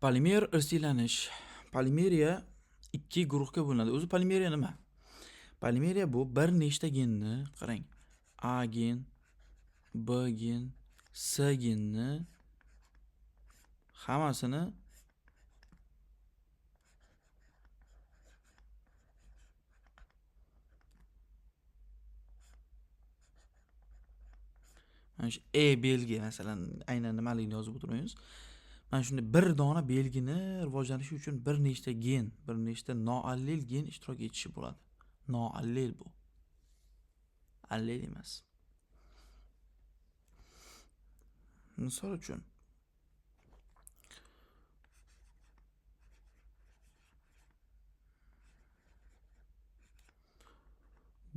Polimer irsiylanish. Polimeriya ikki guruhga bo'linadi. O'zi polimeriya nima? Polimeriya bu bir nechta genni, qarang, A gen, B gen, C genni hammasini mana shu E belgi, masalan, aynan nimaligini yozib o'tirmaymiz. Mana shunday bir dona belgini rivojlanishi uchun bir nechta gen, bir nechta noallel gen ishtirok etishi bo'ladi. Noallel bu. Allel emas. Misol uchun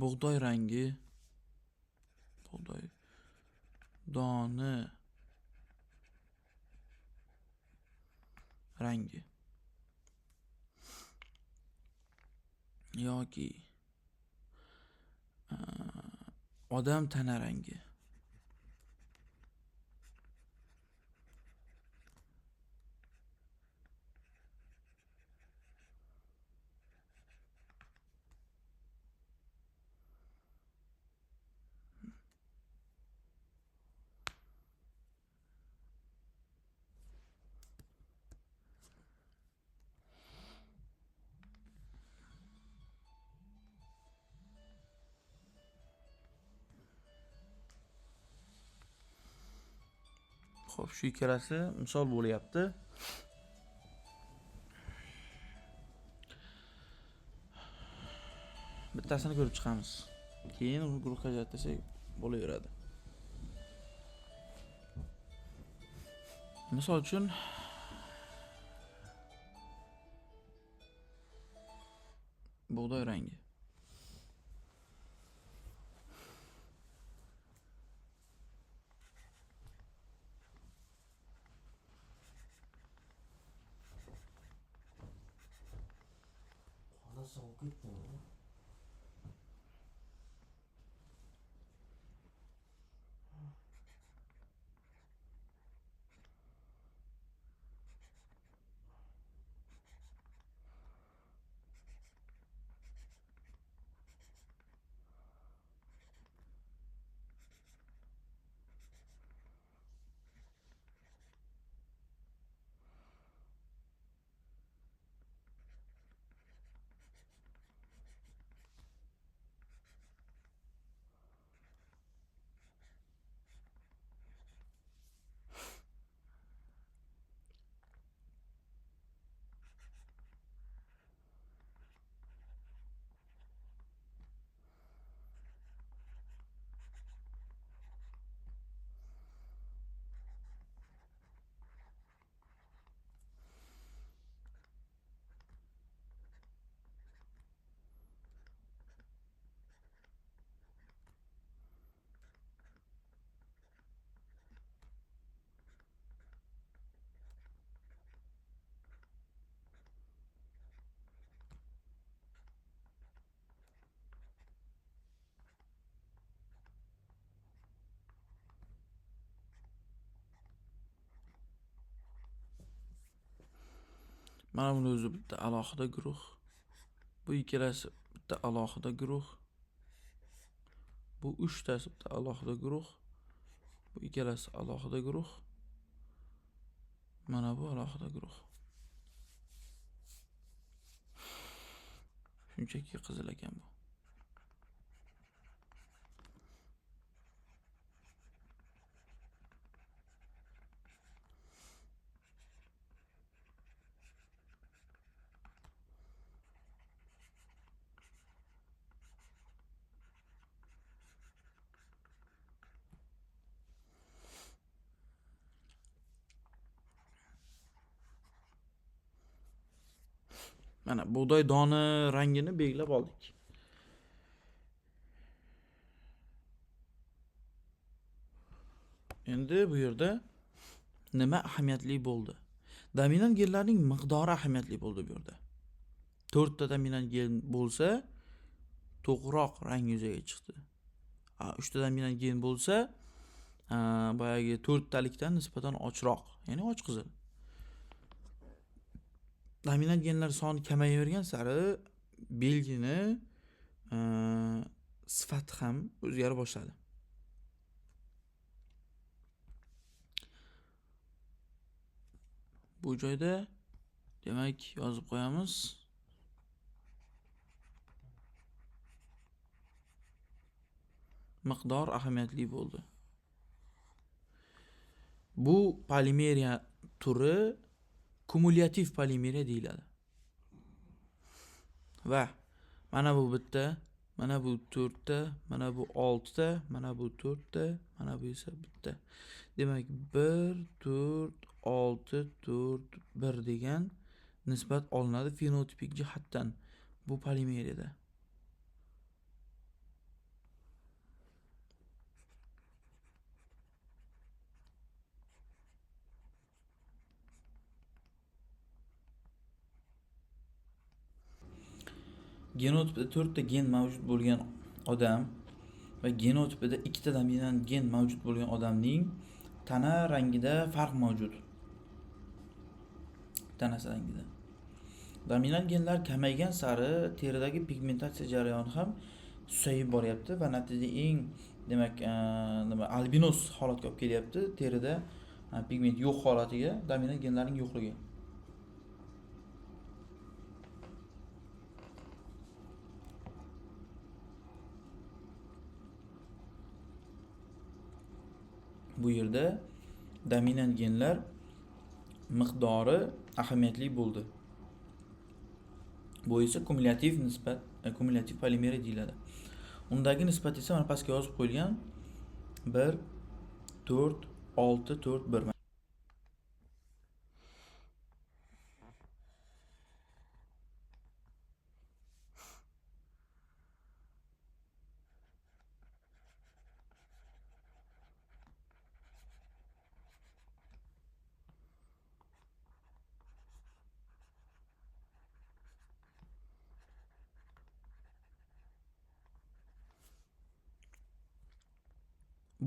bug'doy rangi, bug'doy doni rangi yoki odam tana rangi. Xo'p, shu ikkalasi misol bo'lyapti. Bittasini ko'rib chiqamiz. Keyin uni guruhga ajratsak bo'laveradi. Misol uchun bug'doy rangi. Xona sovib ketdimi? Mana buni o'zi bitta alohida guruh. Bu ikkalasi bitta alohida guruh. Bu uchtasi bitta alohida guruh. Bu ikkalasi alohida guruh. Mana bu alohida guruh. Shunchaki qizil ekan bu. Mana bug'doy doni rangini belgilab oldik. Endi bu yerda nima ahamiyatli bo'ldi? Dominant genlarning miqdori ahamiyatli bo'ldi bu yerda. 4 ta dominant gen bo'lsa, to'qroq rang yuzaga chiqdi. 3 ta dominant gen bo'lsa, boyagi 4 talikdan nisbatan ochroq, ya'ni och qizil. Dominant genlar soni kamayavergan sari belgini sifati ham o'zgara boshladi. Bu joyda demak yozib qo'yamiz. Miqdor ahamiyatli bo'ldi. Bu polimeriya turi kumulyativ polimeriya deyiladi. Va mana bu bitta, mana bu 4ta, mana bu 6ta, mana bu 4ta, mana bu esa bitta. Demak 1 4 6 4 1 degan nisbat olinadi fenotipik jihatdan bu polimeriyada. Genotipda 4 ta gen mavjud bo'lgan odam va genotipida 2 ta dominant gen mavjud bo'lgan odamning tana rangida farq mavjud. Tanasi rangida. Dominant genlar kamaygan sari teridagi pigmentatsiya jarayoni ham susayib boryapti va natijada eng demak nima albinos holatga olib kelyapti. Terida pigment yo'q holatiga dominant genlarning yo'qligi. Bu yerda dominant genlar miqdori ahamiyatli bo'ldi. Bu esa kumulyativ nisbat, kumulyativ polimeriya deyiladi. Undagi nisbat esa mana pastga yozib qo'yilgan 1 4 6 4 1.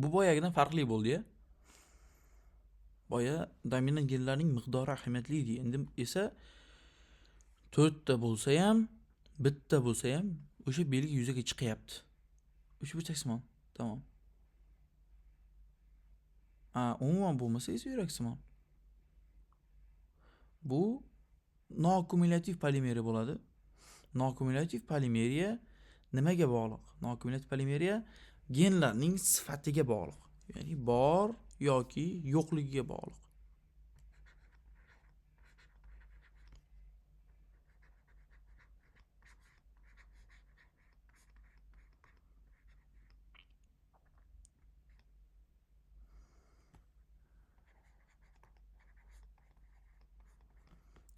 Bu boyagidan farqli bo'ldi-ya. Boya dominant genlarning miqdori ahamiyatli edi. Endi esa 4 ta bo'lsa ham, bitta bo'lsa ham o'sha belgi yuzaga chiqyapti. O'sha burchaksimon. Tamom. Umuman bo'lmasa esa yuraksimon. Bu nokumulyativ polimeriya bo'ladi. Nokumulyativ polimeriya nimaga bog'liq? Nokumulyativ polimeriya genlarning sifatiga bog'liq. Ya'ni bor yoki yo'qligiga bog'liq.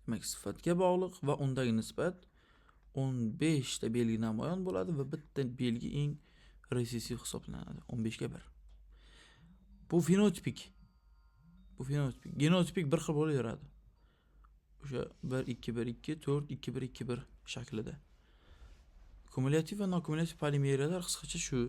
Demak, sifatga bog'liq va undagi nisbat 15 ta belgi namoyon bo'ladi va bitta belgi eng resessiv hisoblanadi. 15 ga 1. Bu fenotipik. Bu fenotipik. Genotipik bir xil bo'laveradi. O'sha 1 2 1 2 4 2 1 2 1 shaklida. Kumulyativ va nokumulyativ polimeriyalar qisqacha shu.